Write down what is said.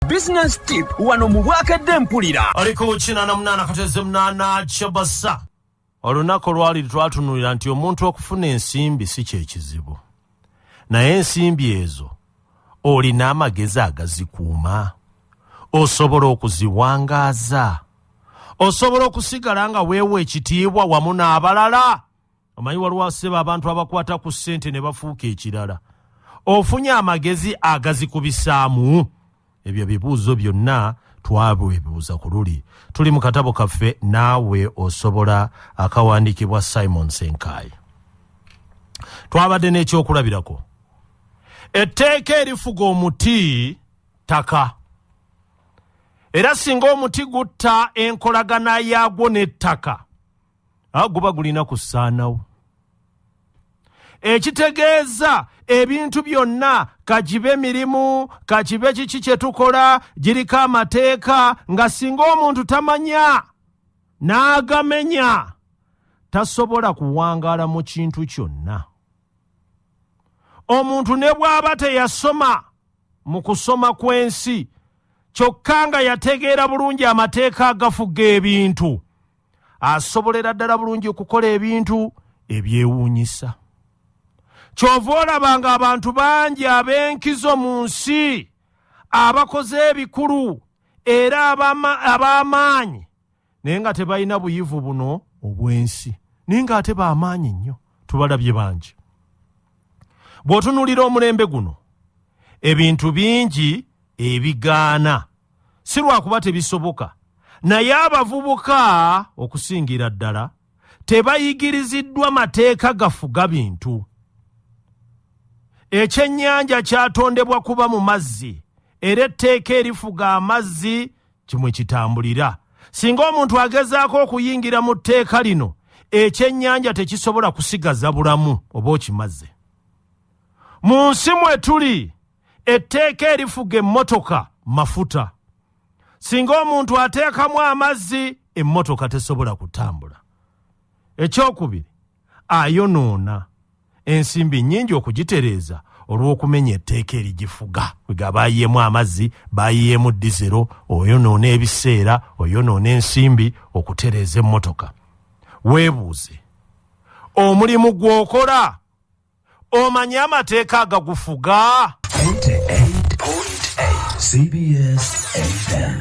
Business tip wano mu Bwakedde Mpulira. Oliko 88.8 Kyabasa. Olunaku lwali twatunuulira nti omuntu okufuna ensimbi si kyekizibu, naye ensimbi ezo olina amagezi agazikuuma, osobola okuziwangaaza, osobola okusigala nga weewa ekitiibwa wamu n'abalala. Omanyi waliwo seba abantu abakwata ku ssente ne bafuuka ekirala. Ofunye amagezi agazikubisaamu? Ebyo bibuuzo byonna twabwebuuza ku luli. Tuli mu katabo kaffe Naawe Osobola, akawandiikibwa Simon Senkai. Twabadde n'ekyokulabirako, etteeka erifuga omuti ttaka, era singa omuti gutta enkolagana yaagwo n'ettaka, guba gulina kusaanawo. Ekitegeeza ebintu byonna, kagibe mirimu, kakibe kiki kye tukola, giriko amateeka nga singa omuntu tamanya n'agamenya tasobola kuwangaala mu kintu kyonna. Omuntu ne bw'aba teyasoma mu kusoma kw'ensi, kyokka nga yategeera bulungi amateeka agafuga ebintu, asobolera ddala bulungi okukola ebintu ebyewuunyisa. Kyova olaba nga abantu bangi ab'enkizo mu nsi, abakoze ebikulu era ab'amaanyi, naye nga tebalina buyivu buno obw'ensi, naye ng'ate b'amaanyi nnyo, tubalabye bangi. Bw'otunuulira omulembe guno, ebintu bingi ebigaana, si lwakuba tebisoboka, naye abavubuka okusingira ddala tebayigiriziddwa mateeka gafuga bintu. Ekyennyanja kyatondebwa kuba mu mazzi, era etteeka erifuga amazzi kimwe kitambulira. Singa omuntu agezaako okuyingira mu tteeka lino, ekyennyanja tekisobola kusigaza bulamu oba okimaze. Mu nsi mwe tuli, etteeka erifuga emmotoka mafuta. Singa omuntu ateekamu amazzi, emmotoka tesobola kutambula. Ekyokubiri, ayonoona ensimbi nnyingi okugitereeza olw'okumenya etteeka erigifuga. Nga bayiyeemu amazzi, bayiyeemu dizero, oyonoona ebiseera, oyonoona ensimbi okutereeza emmotoka. Weebuuze, omulimu gw'okola omanyi amateeka agagufuga? 88.8 CBS FM.